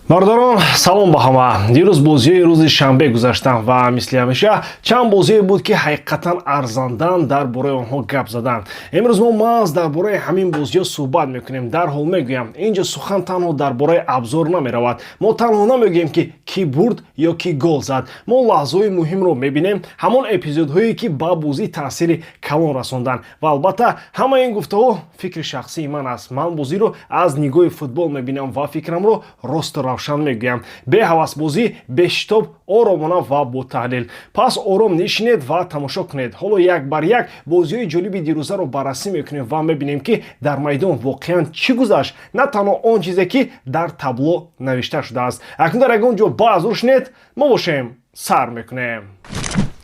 Бародарон, салом ба ҳама. Дирӯз бозиҳои рӯзи шанбе гузаштанд ва мисли ҳамеша чанд бозие буд, ки ҳақиқатан арзандан дар бораи онҳо гап заданд. Имрӯз мо маҳз дар бораи ҳамин бозиҳо суҳбат мекунем. Дарҳол мегӯям, ин ҷо сухан танҳо дар бораи обзор намеравад. Мо танҳо намегӯем, ки кӣ бурд ё кӣ гол зад. Мо лаҳзаҳои муҳимро мебинем, ҳамон эпизодҳое, ки ба бозӣ таъсири калон расонданд. Ва албатта, ҳамаи ин гуфтаҳо фикри шахсии ман аст. Ман бозиро аз нигоҳи футбол мебинам ва фикрамро росту равшан мегӯям, бе ҳавасбозӣ, бешитоб, оромона ва бо таҳлил. Пас ором нишинед ва тамошо кунед. Ҳоло як бар як бозиҳои ҷолиби дирӯзаро баррасӣ мекунем ва мебинем, ки дар майдон воқеан чӣ гузашт, на танҳо он чизе, ки дар табло навишта шудааст. Акнун дар ягон ҷо баъзур шинед, мо бошем, сар мекунем.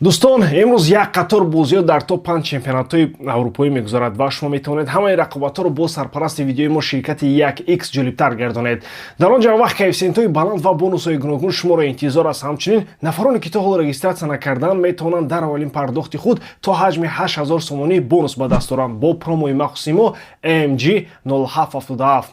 Дӯстон, имрӯз як қатор бозиҳо дар топ 5 чемпионатҳои аврупоӣ мегузарад ва шумо метавонед ҳамаи рақобатҳоро бо сарпарасти видеои мо, ширкати 1X, ҷолибтар гардонед. Дар он ҷо вақт коэффисиентҳои баланд ва бонусҳои гуногун шуморо интизор аст. Ҳамчунин нафароне, ки то ҳол регистрация накарданд, метавонанд дар аввалин пардохти худ то ҳаҷми 8000 сомонӣ бонус ба даст оранд бо промои махсуси мо MG 0777.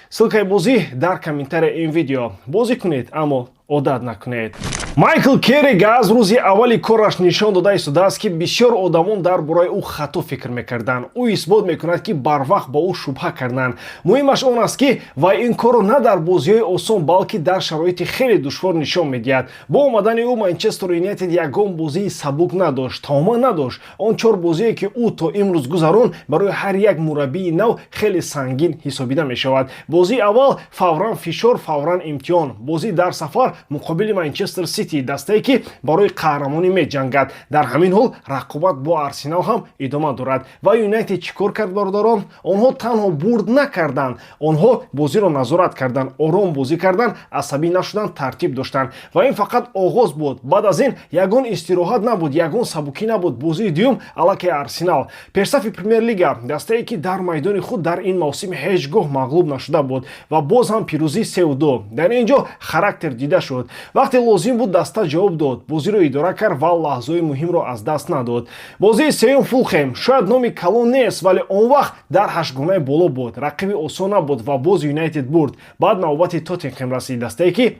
Ссылкаи бозӣ дар комментарияи ин видео. Бозӣ кунед, аммо одат накунед. Майкл Керрик аз рӯзи аввали кораш нишон дода истодааст, ки бисёр одамон дар бораи ӯ хато фикр мекарданд. Ӯ исбот мекунад, ки барвақт ба ӯ шубҳа карданд. Муҳимаш он аст, ки вай ин корро на дар бозиҳои осон, балки дар шароити хеле душвор нишон медиҳад. Бо омадани ӯ Манчестер Юнайтед ягон бозии сабук надошт, тамоман надошт. Он чор бозие, ки ӯ то имрӯз гузаронд, барои ҳар як мураббии нав хеле сангин ҳисобида мешавад. Бозии аввал фавран фишор, фавран имтиҳон. Бозӣ дар сафар муқобили Манчестер Сити, дастае, ки барои қаҳрамонӣ меҷангад. Дар ҳамин ҳол рақобат бо Арсенал ҳам идома дорад. Ва Юнайтед чӣ кор кард, бародарон? Онҳо танҳо бурд накарданд, онҳо бозиро назорат карданд, ором бозӣ карданд, асабӣ нашуданд, тартиб доштанд. Ва ин фақат оғоз буд. Баъд аз ин ягон истироҳат набуд, ягон сабукӣ набуд. Бозии дуюм аллакай Арсенал, пешсафи Премер-лига, дастае, ки дар майдони худ дар ин мавсим ҳеҷ гоҳ мағлуб нашуда буд, ва боз ҳам пирӯзии 3-2. Дар ин ҷо характер дида шуд. Вақте лозим буд, даста ҷавоб дод, бозиро идора кард ва лаҳзаҳои муҳимро аз даст надод. Бозии сеюм Фулхем, шояд номи калон нест, вале он вақт дар ҳаштгонаи боло буд, рақиби осон набуд ва боз Юнайтед бурд. Баъд навбати Тоттенхем расид, дастае, ки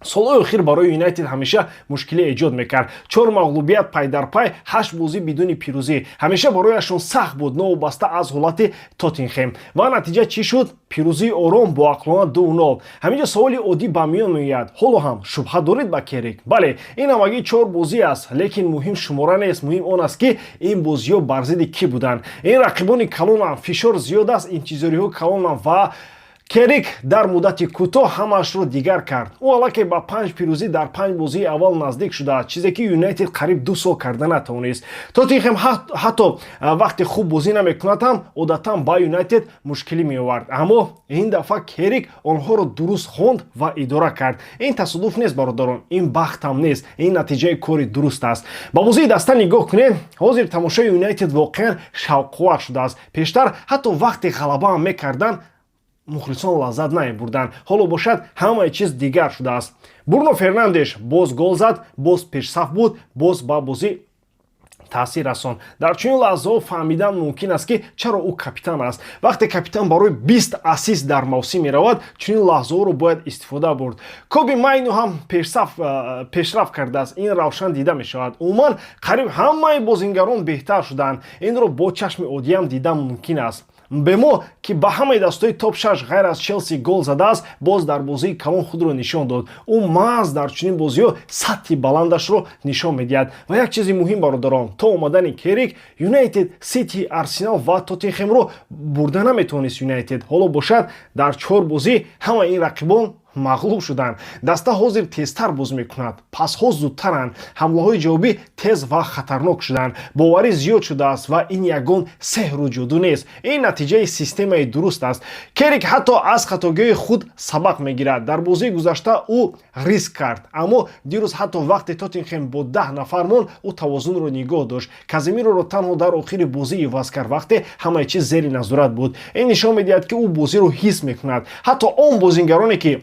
солҳои охир барои Юнайтед ҳамеша мушкилӣ эҷод мекард. Чор мағлубият пай дар пай, ҳашт бозӣ бидуни пирӯзӣ. Ҳамеша барояшон сахт буд, новобаста аз ҳолати Тоттенхем. Ва натиҷа чӣ шуд? Пирӯзии ором, боақлона, 2-0. Ҳаминҷо саволи оддӣ ба миён меояд: ҳоло ҳам шубҳа доред ба Керик? Бале, ин ҳамагӣ чор бозӣ аст, лекин муҳим шумора нест. Муҳим он аст, ки ин бозиҳо бар зидди кӣ буданд. Ин рақибони калонанд, фишор зиёд аст, интизориҳо калонанд ва Керик дар муддати кӯтоҳ ҳамаашро дигар кард. Ӯ аллакай ба панҷ пирӯзӣ дар панҷ бозии аввал наздик шудааст, чизе, ки Юнайтед қариб 2 сол карда натавонист. Тоттенхем ҳатто вақте хуб бозӣ намекунад ҳам одатан ба Юнайтед мушкилӣ меовард, аммо ин дафъа Керик онҳоро дуруст хонд ва идора кард. Ин тасодуф нест, бародарон, ин бахт ҳам нест, ин натиҷаи кори дуруст аст. Ба бозии даста нигоҳ кунед. Ҳозир тамошои Юнайтед воқеан шавқовар шудааст. Пештар ҳатто вақте ғалаба ҳам мекарданд, мухлисон лаззат намебурданд. Ҳоло бошад, ҳамаи чиз дигар шудааст. Бруно Фернандеш боз гол зад, боз пешсаф буд, боз ба бозӣ таъсир расонд. Дар чунин лаҳзаҳо фаҳмидан мумкин аст, ки чаро ӯ капитан аст. Вақте капитан барои 20 ассист дар мавсим меравад, чунин лаҳзаҳоро бояд истифода бурд. Коби Майну ҳам пешрафт кардааст, ин равшан дида мешавад. Умуман, қариб ҳамаи бозингарон беҳтар шуданд, инро бо чашми оддиам дидан мумкин аст. Мбемо, ки ба ҳамаи дастҳои топ 6 ғайр аз Челси гол задааст, боз дар бозии калон худро нишон дод. Ӯ маҳз дар чунин бозиҳо сатҳи баландашро нишон медиҳад. Ва як чизи муҳим, бародарон: то омадани Керик Юнайтед Сити, Арсенал ва Тоттенхемро бурда наметавонист. Юнайтед ҳоло бошад, дар чор бозӣ ҳамаи ин рақибон мағлуб шуданд. Даста ҳозир тезтар боз мекунад, пасҳо зудтаранд, ҳамлаҳои ҷавобӣ тез ва хатарнок шуданд, боварӣ зиёд шудааст. Ва ин ягон сеҳру ҷоду нест, ин натиҷаи системаи дуруст аст. Керик ҳатто аз хатогиҳои худ сабақ мегирад. Дар бозии гузашта ӯ риск кард, аммо дирӯз ҳатто вақте Тоттенхем бо 10 нафар монд, ӯ тавозунро нигоҳ дошт. Каземироро танҳо дар охири бозӣ иваз кард, вақте ҳамаи чиз зери назорат буд. Ин нишон медиҳад, ки ӯ бозиро ҳис мекунад. Ҳатто он бозингароне, ки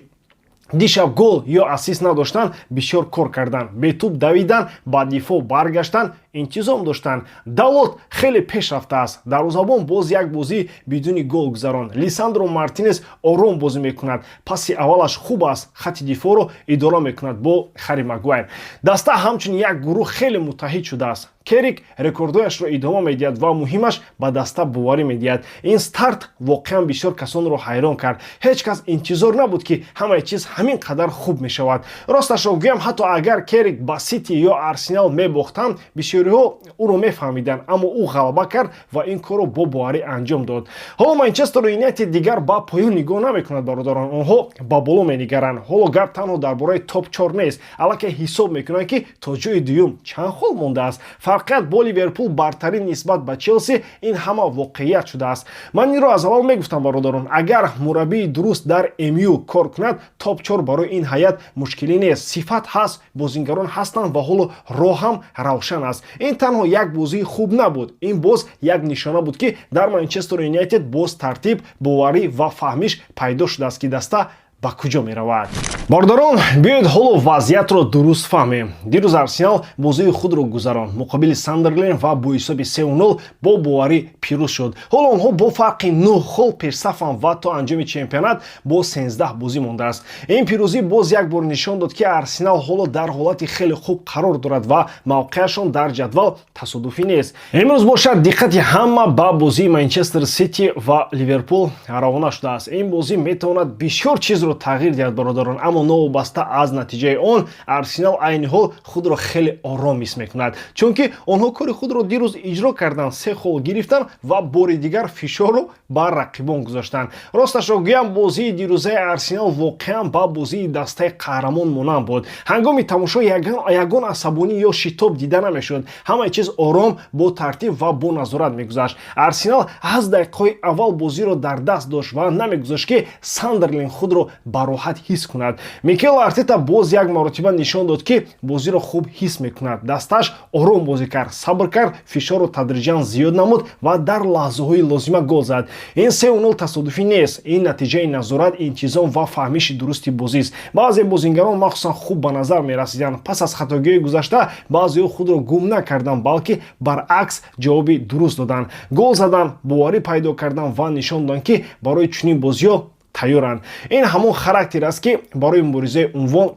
дишаб гол ё ассист надоштанд, бисёр кор карданд, бетӯб давиданд, ба дифоъ баргаштанд. Интизом доштанд. Далот хеле пеш рафтааст. Дарвозабон боз як бозӣ бидуни гол гузаронд. Лисандро Мартинес ором бозӣ мекунад, паси аввалаш хуб аст, хатти дифоъро идора мекунад бо Харри Магуайр. Даста ҳамчун як гурӯҳ хеле муттаҳид шудааст. Керик рекордҳояшро идома медиҳад ва, муҳимаш, ба даста боварӣ медиҳад. Ин старт воқеан бисёр касонро ҳайрон кард. Ҳеҷ кас интизор набуд, ки ҳамаи чиз ҳамин қадар хуб мешавад. Росташро гӯям, ҳатто агар Керик ба Сити ё Арсенал мебохтанд, бисёриҳо ӯро мефаҳмиданд, аммо ӯ ғалаба кард ва ин корро бо боварӣ анҷом дод. Ҳоло Манчестер Юнайтед дигар ба поён нигоҳ намекунад, бародарон, онҳо ба боло менигаранд. Ҳоло гап танҳо дар бораи топ 4 нест, аллакай ҳисоб мекунанд, ки то ҷои дуюм чанд хол мондааст, фарқият бо Ливерпул, бартарӣ нисбат ба Челси. Ин ҳама воқеият шудааст. Ман инро аз аввал мегуфтам, бародарон: агар мураббии дуруст дар МЮ кор кунад, топ 4 барои ин ҳайат мушкилӣ нест. Сифат ҳаст, бозингарон ҳастанд ва ҳоло роҳ ҳам равшан аст. Ин танҳо як бозии хуб набуд, ин боз як нишона буд, ки дар Манчестер Юнайтед боз тартиб, боварӣ ва фаҳмиш пайдо шудааст, ки даста ба куҷо меравад. Бародарон, биёед ҳоло вазъиятро дуруст фаҳмем. Дирӯз Арсенал бозии худро гузаронд муқобили Сандерленд ва бо ҳисоби 3-0 бо боварӣ пирӯз шуд. Ҳоло онҳо бо фарқи 9 хол пешсафанд ва то анҷоми чемпионат бо 13 бозӣ мондааст. Ин пирӯзӣ боз як бор нишон дод, ки Арсенал ҳоло дар ҳолати хеле хуб қарор дорад ва мавқеашон дар ҷадвал тасодуфӣ нест. Имрӯз бошад, диққати ҳама ба бозии Манчестер Сити ва Ливерпул равона шудааст. Ин бозӣ метавонад бисёр чизро тағйир диҳад, бародарон. Аммо новобаста аз натиҷаи он, Арсенал айни ҳол худро хеле ором ҳис мекунад, чунки онҳо кори худро дирӯз иҷро карданд, се хол гирифтанд ва бори дигар фишорро ба рақибон гузоштанд. Росташро гӯям, бозии дирӯзаи Арсенал воқеан ба бозии дастаи қаҳрамон монанд буд. Ҳангоми тамошо ягон асабонӣ ё шитоб дида намешуд. Ҳамаи чиз ором, бо тартиб ва бо назорат мегузашт. Арсенал аз дақиқаҳои аввал бозиро дар даст дошт ва намегузошт, ки Сандерленд худро бароҳат ҳис кунад. Микел Артета боз як маротиба нишон дод, ки бозиро хуб ҳис мекунад. Дастааш ором бозӣ кард, сабр кард, фишорро тадриҷан зиёд намуд ва дар лаҳзаҳои лозима гол зад. Ин 3-0 тасодуфӣ нест, ин натиҷаи назорат, интизом ва фаҳмиши дурусти бозист. Баъзе бозингарон махсусан хуб ба назар мерасиданд. Пас аз хатогиҳои гузашта баъзеҳо худро гум накарданд, балки баръакс ҷавоби дуруст доданд, гол заданд, боварӣ пайдо карданд ва нишон доданд, ки барои чунин бозиҳо тайёранд. Ин ҳамон характер аст, ки барои муборизаи унвон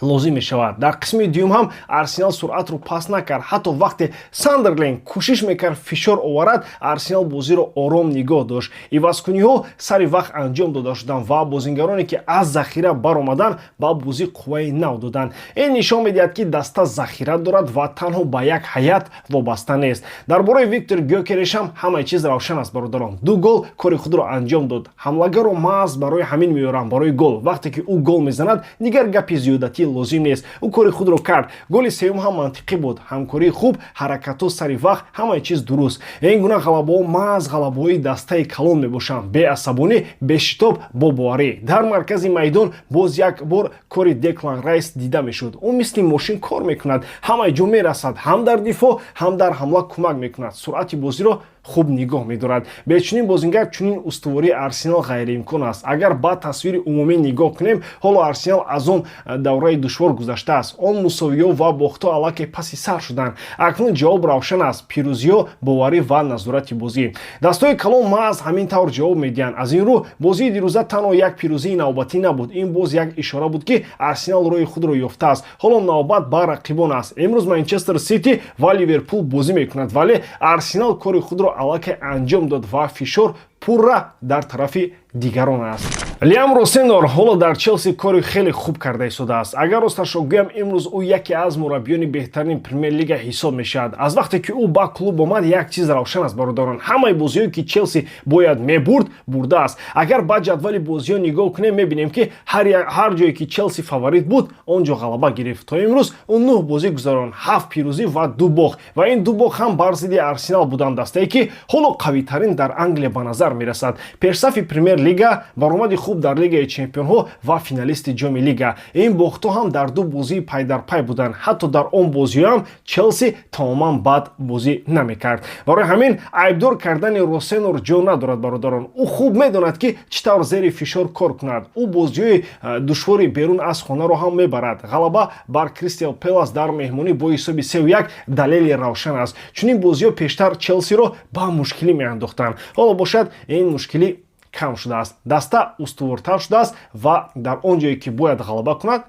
лозим мешавад. Дар қисми дуюм ҳам Арсенал суръатро паст накард. Ҳатто вақте Сандерленд кӯшиш мекард фишор оварад, Арсенал бозиро ором нигоҳ дошт. Ивазкуниҳо сари вақт анҷом дода шуданд ва бозингароне, ки аз захира баромаданд, ба бозӣ қувваи нав доданд. Ин нишон медиҳад, ки даста захира дорад ва танҳо ба як ҳайат вобаста нест. Дар бораи Виктор Гёкереш ҳам ҳамаи чиз равшан аст, бародарон. Ду гол кори худро анҷом дод. Ҳамлагарро маҳз барои ҳамин меорам, барои гол. Вақте ки ӯ гол мезанад, дигар гапи зиёдатӣ лозим нест. Ӯ кори худро кард. Голи сеюм ҳам мантиқӣ буд: ҳамкории хуб, ҳаракатҳо сари вақт, ҳамаи чиз дуруст. Ин гуна ғалабаҳо маҳз ғалабаҳои дастаи калон мебошанд: беасабонӣ, бешитоб, бо боварӣ. Дар маркази майдон боз як бор кори Деклан Райс дида мешуд. Ӯ мисли мошин кор мекунад, ҳамаи ҷо мерасад, ҳам дар дифоъ, ҳам дар ҳамла кӯмак мекунад, суръати бозиро хуб нигоҳ медорад. Бе чунин бозингар чунин устувории Арсенал ғайриимкон аст. Агар ба тасвири умумӣ нигоҳ кунем, ҳоло Арсенал аз он давраи душвор гузаштааст. Он мусовиҳо ва бохтҳо аллакай паси сар шуданд. Акнун ҷавоб равшан аст: пирӯзиҳо, боварӣ ва назорати бозӣ. Дастҳои калон маҳз ҳамин тавр ҷавоб медиҳанд. Аз ин рӯ бозии дирӯза танҳо як пирӯзии навбатӣ набуд, ин боз як ишора буд, ки Арсенал роҳи худро ёфтааст. Ҳоло навбат ба рақибон аст. Имрӯз Манчестер Сити ва Ливерпул бозӣ мекунад, вале Арсенал кори худро аллакай анҷом дод ва фишор пурра дар тарафи дигарон аст. Лиам Росенор ҳоло дар Челси кори хеле хуб карда истодааст. Агар росташро гӯям, имрӯз ӯ яке аз мураббиёни беҳтарини Премер-лига ҳисоб мешавад. Аз вақте ки ӯ ба клуб омад, як чиз равшан аст, бародарон: ҳамаи бозиҳое, ки Челси бояд мебурд, бурдааст. Агар ба ҷадвали бозиҳо нигоҳ кунем, мебинем, ки ҳар ҷое ки Челси фаворит буд, он ҷо ғалаба гирифт. То имрӯз ӯ нӯҳ бозӣ гузаронд: ҳафт пирӯзӣ ва ду бохт, ва ин ду бохт ҳам бар зидди Арсенал буданд, дастае, ки ҳоло қавитарин дар Англия ба назар мерасад. Пешсафи Премер-лига баромади хуб дар Лигаи чемпионҳо ва финалисти Ҷоми Лига. Ин бохтҳо ҳам дар ду бозии пайдарпай буданд. Ҳатто дар он бозиҳоам Челси тамоман бад бозӣ намекард. Барои ҳамин айбдор кардани Росенор ҷо надорад, бародарон. Ӯ хуб медонад, ки чӣ тавр зери фишор кор кунад. Ӯ бозиҳои душвори берун аз хонаро ҳам мебарад. Ғалаба бар Кристал Пелас дар меҳмонӣ бо ҳисоби 3-1 далели равшан аст. Чунин бозиҳо пештар Челсиро ба мушкилӣ меандохтанд. Ҳоло бошад, ин мушкилӣ кам шудааст, даста устувортар шудааст ва дар он ҷое, ки бояд ғалаба кунад,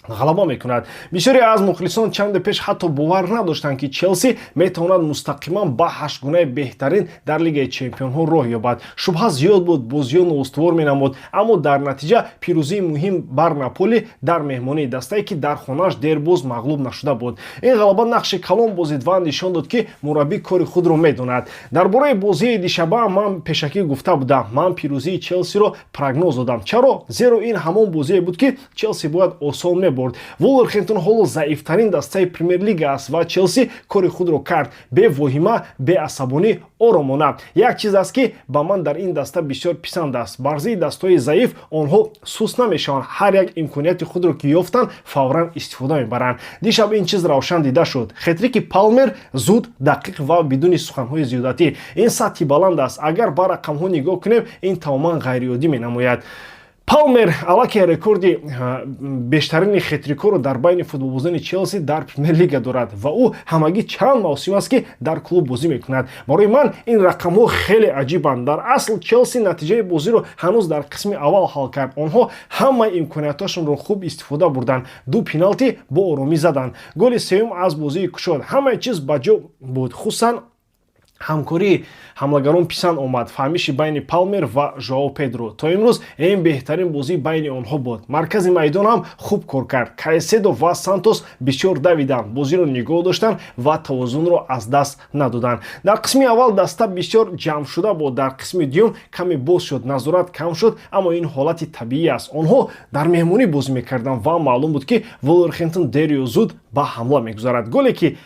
ғалаба мекунад. Бисёре аз мухлисон чанде пеш ҳатто бовар надоштанд, ки Челси метавонад мустақиман ба ҳаштгунаи беҳтарин дар Лигаи чемпионҳо роҳ ёбад. Шубҳа зиёд буд, бозиҳо ноустувор менамуд, аммо дар натиҷа пирӯзии муҳим бар Наполи дар меҳмонии дастае, ки дар хонааш дербоз мағлуб нашуда буд. Ин ғалаба нақши калон бозид ва нишон дод, ки мураббӣ кори худро медонад. Дар бораи бозии дишаба ман пешакӣ гуфта будам. Ман пирӯзии Челсиро прогноз додам. Чаро? Зеро ин ҳамон бозие буд, ки Челси бояд осон мебурд. Вулверхемптон ҳоло заифтарин дастаи Премер-лига аст ва Челси кори худро кард: бевоҳима, беасабонӣ, оромона. Як чиз аст, ки ба ман дар ин даста бисёр писанд аст: бар зидди дастҳои заиф онҳо суст намешаванд, ҳар як имконияти худро, ки ёфтанд, фавран истифода мебаранд. Дишаб ин чиз равшан дида шуд. Хетрики Палмер зуд, дақиқ ва бидуни суханҳои зиёдатӣ. Ин сатҳи баланд аст. Агар ба рақамҳо нигоҳ кунем, ин тамоман ғайриоддӣ менамояд. Палмер аллакай рекорди бештарини хетрикҳоро дар байни футболбозони Челси дар Премер-лига дорад ва ӯ ҳамагӣ чанд мавсим аст, ки дар клуб бозӣ мекунад. Барои ман ин рақамҳо хеле аҷибанд. Дар асл Челси натиҷаи бозиро ҳанӯз дар қисми аввал ҳал кард. Онҳо ҳамаи имкониятҳошонро хуб истифода бурданд, ду пеналти бо оромӣ заданд, голи сеюм аз бозии кушод. Ҳамаи чиз ба ҷо буд, хусусан ҳамкории ҳамлагарон писанд омад, фаҳмиши байни Палмер ва Жоао Педро. То имрӯз ин беҳтарин бозӣ байни онҳо буд. Маркази майдон ҳам хуб кор кард. Кайседо ва Сантос бисёр давиданд, бозиро нигоҳ доштанд ва тавозунро аз даст надоданд. Дар қисми аввал даста бисёр ҷамъшуда буд, дар қисми дуюм каме боз шуд, назорат кам шуд, аммо ин ҳолати табиӣ аст. Онҳо дар меҳмонӣ бозӣ мекарданд ва маълум буд, ки Вулверхемптон дер ё зуд ба ҳамла мегузарад. Голе, ки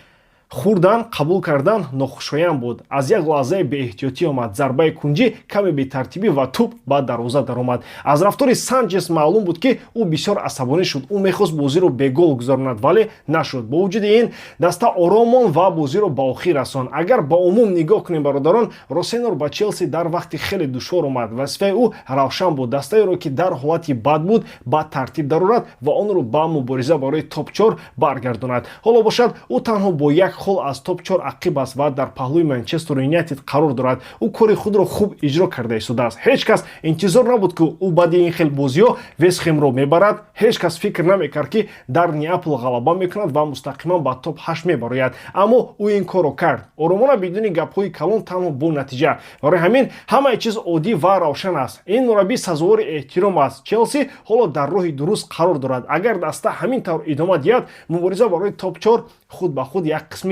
хӯрдан, қабул кардан нохушоянд буд. Аз як лаҳзаи беэҳтиётӣ омад: зарбаи кунҷӣ, каме бетартибӣ ва тӯб ба дарвоза даромад. Аз рафтори Санчес маълум буд, ки ӯ бисёр асабонӣ шуд. Ӯ мехост бозиро бегол гузаронад, вале нашуд. Бо вуҷуди ин даста ором монд ва бозиро ба охир расонд. Агар ба умум нигоҳ кунем, бародарон, Росенор ба Челси дар вақти хеле душвор омад. Вазифаи ӯ равшан буд: дастаеро, ки дар ҳолати бад буд, ба тартиб дарорад ва онро ба мубориза барои топ-4 баргардонад. Ҳоло бошад, ӯ танҳо бо як хол аз топ-4 ақиб аст ва дар паҳлӯи Манчестер Юнайтед қарор дорад. Ӯ кори худро хуб иҷро карда истодааст. Ҳеҷ кас интизор набуд, ки ӯ баъди ин хел бозиҳо Вестхемро мебарад. Ҳеҷ кас фикр намекард, ки дар Неапол ғалаба мекунад ва мустақиман ба топ-8 мебарояд, аммо ӯ ин корро кард: оромона, бидуни гапҳои калон, танҳо бо натиҷа. Барои ҳамин ҳамаи чиз оддӣ ва равшан аст. Ин мураббӣ сазовори эҳтиром аст. Челси ҳоло дар роҳи дуруст қарор дорад. Агар даста ҳамин тавр идома диҳад, мубориза барои топ-4 худ ба худ як қисми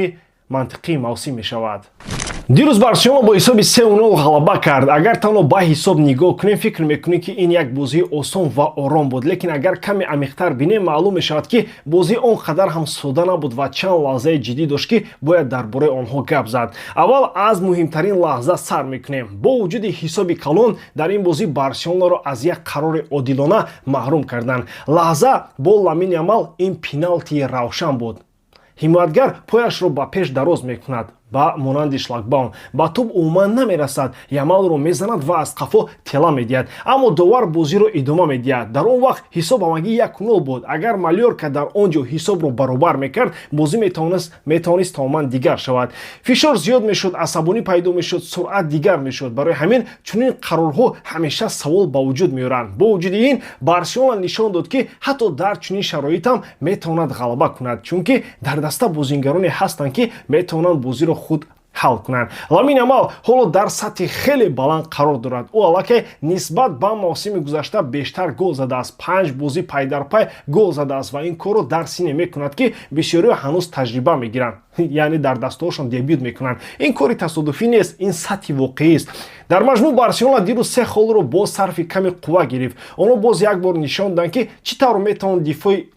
мантиқии мавсим мешавад. Дирӯз Барселона бо ҳисоби 3-0 ғалаба кард. Агар танҳо ба ҳисоб нигоҳ кунем, фикр мекунем, ки ин як бозии осон ва ором буд. Лекин агар каме амиқтар бинем, маълум мешавад, ки бозӣ он қадар ҳам сода набуд ва чанд лаҳзаи ҷиддӣ дошт, ки бояд дар бораи онҳо гап зад. Аввал аз муҳимтарин лаҳза сар мекунем. Бо вуҷуди ҳисоби калон дар ин бозӣ Барселонаро аз як қарори одилона маҳрум карданд. Лаҳза бо Ламин Ямал. Ин пеналтии равшан буд. Ҳимоятгар пояшро ба пеш дароз мекунад, ба монанди шлагбаум, ба тӯб умуман намерасад, Ямалро мезанад ва аз қафо тела медиҳад, аммо довар бозиро идома медиҳад. Дар он вақт ҳисоб ҳамагӣ 1-0 буд. Агар Малёрка дар он ҷо ҳисобро баробар мекард, бозӣ метавонист тамоман дигар шавад. Фишор зиёд мешуд, асабонӣ пайдо мешуд, суръат дигар мешуд. Барои ҳамин чунин қарорҳо ҳамеша савол ба вуҷуд меоранд. Бо вуҷуди ин Барселона нишон дод, ки ҳатто дар чунин шароит ҳам метавонад ғалаба кунад, чунки дар даста бозингароне ҳастанд, ки метавонанд бозиро худ ҳал кунанд. Ламин Ямал ҳоло дар сатҳи хеле баланд қарор дорад. Ӯ аллакай нисбат ба мавсими гузашта бештар гол задааст, панҷ бозӣ пайдарпай гол задааст ва ин корро дар синне мекунад, ки бисёриҳо ҳанӯз таҷриба мегиранд, яъне дар дастҳоашон дебют мекунанд. Ин кори тасодуфӣ нест, ин сатҳи воқеист. Дар маҷмӯъ Барселона дирӯз се холро бо сарфи ками қувва гирифт. Онҳо боз як бор нишон доданд, ки чӣ тавр метавон дифои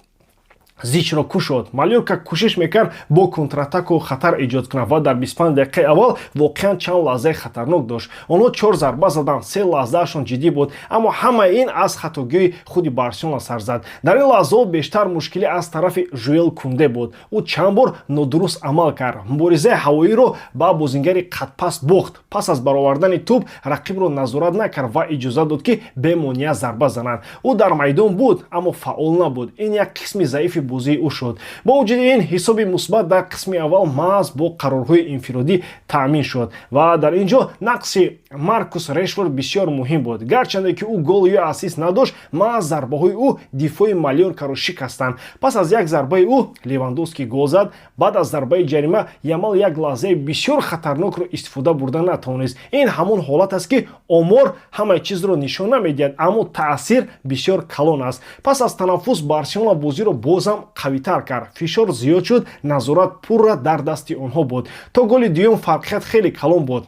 Зичро кушод. Малёрка кӯшиш мекард, бо контратаку хатар эҷод кунад ва дар 25 дақиқаи аввал воқеан чанд лаҳзаи хатарнок дошт. Онҳо чор зарба заданд, се лаҳзаашон ҷиддӣ буд, аммо ҳамаи ин аз хатогиҳои худи Барселона сар зад. Дар ин лаҳзаҳо бештар мушкилӣ аз тарафи Жюл Кунде буд. Ӯ чанд бор нодуруст амал кард, муборизаи ҳавоиро ба бозингари қадпаст бохт, пас аз баровардани тӯб рақибро назорат накард ва иҷозат дод, ки бемонеа зарба зананд. Ӯ дар майдон буд, аммо фаъол набуд. Ин як қисми заифи бозии ӯ шуд. Бо вуҷуди ин, ҳисоби мусбат дар қисми аввал маҳз бо қарорҳои инфиродӣ таъмин шуд ва дар ин ҷо нақши Маркус Решфорд бисёр муҳим буд. Гарчанде ки ӯ гол ё ассист надошт, маҳз зарбаҳои ӯ дифои Малёркаро шикастанд. Пас аз як зарбаи ӯ Левандовский гол зад. Баъд аз зарбаи ҷарима Ямал як лаҳзаи бисёр хатарнокро истифода бурда натавонист. Ин ҳамон ҳолат аст, ки омор ҳамаи чизро нишон намедиҳад, аммо таъсир бисёр калон аст. Пас аз танаффус Барселона бозиро бозам қавитар кард. Фишор зиёд шуд, назорат пурра дар дасти онҳо буд. То голи дуюм фарқият хеле калон буд.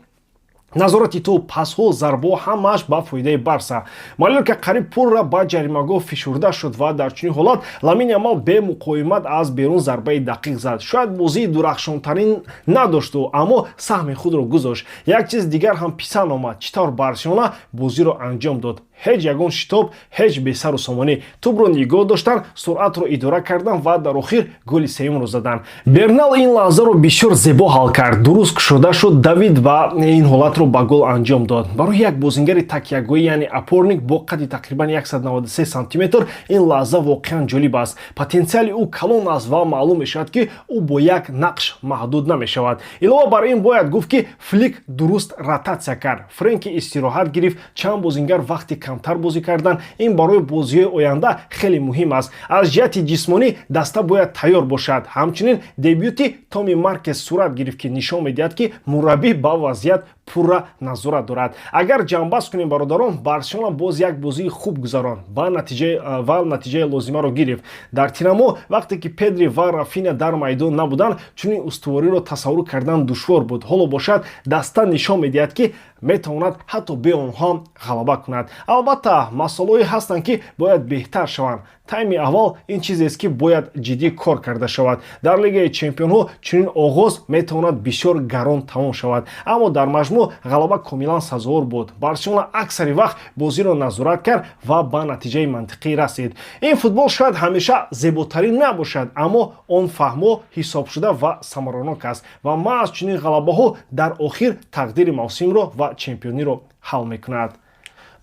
Назорати тӯб, пасҳо, зарбаҳо, ҳамааш ба фоидаи Барса. Малёрка қариб пурра ба ҷаримагоҳ фишурда шуд ва дар чунин ҳолат Ламин Ямал бемуқовимат аз берун зарбаи дақиқ зад. Шояд бозии дурахшонтарин надошту, аммо саҳми худро гузошт. Як чиз дигар ҳам писанд омад: чӣ тавр Барселона бозиро анҷом дод. Ҳеҷ ягон шитоб, ҳеҷ бесару сомонӣ. Тӯбро нигоҳ доштан, суръатро идора кардан ва дар охир голи сеюмро задан. Бернал ин лаҳзаро бисёр зебо ҳал кард, дуруст кушода шуд Давид ва ин ҳолатро ба гол анҷом дод. Барои як бозингари такягоҳӣ, яъне опорник, бо қадди тақрибан 193 сантиметр ин лаҳза воқеан ҷолиб аст. Потенсиали ӯ калон аст ва маълум мешавад, ки ӯ бо як нақш маҳдуд намешавад. Илова бар ин, бояд гуфт, ки Флик дуруст ротатсия кард. Френки истироҳат гирифт, чанд бозингар вақти камтар бозӣ кардан. Ин барои бозиҳои оянда хеле муҳим аст. Аз ҷиҳати ҷисмонӣ даста бояд тайёр бошад. Ҳамчунин дебюти Томи Маркес сурат гирифт, ки нишон медиҳад, ки мураббӣ ба вазъият пурра назорат дорад. Агар ҷамъбаст кунем, бародарон, Барселона боз як бозии хуб гузаронд ва натиҷаи лозимаро гирифт. Дар тирамоҳ, вақте ки Педри ва Рафина дар майдон набуданд, чунин устувориро тасаввур кардан душвор буд. Ҳоло бошад, даста нишон медиҳад, ки метавонад ҳатто бе онҳо ғалаба кунад. Албатта, масъалаҳое ҳастанд, ки бояд беҳтар шаванд. Тайми аввал ин чизест, ки бояд ҷиддӣ кор карда шавад. Дар Лигаи чемпионҳо чунин оғоз метавонад бисёр гарон тамом шавад, аммо дар маҷмӯъ ғалаба комилан сазовор буд. Барселона аксари вақт бозиро назорат кард ва ба натиҷаи мантиқӣ расид. Ин футбол шояд ҳамеша зеботарин набошад, аммо он фаҳмо, ҳисобшуда ва самаранок аст ва маҳз чунин ғалабаҳо дар охир тақдири мавсимро ва чемпиониро ҳал мекунад.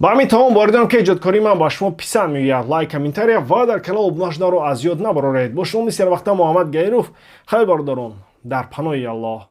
Ба ҳамин тамом. Боридам, ки эҷодкории ман ба шумо писанд меояд. Лайк, комментария ва дар канал обуна шуданро аз ёд набароред. Бо шумо мисли ҳарвақта Муҳаммад Гаиров. Хайр, бародарон, дар паноҳи Аллоҳ.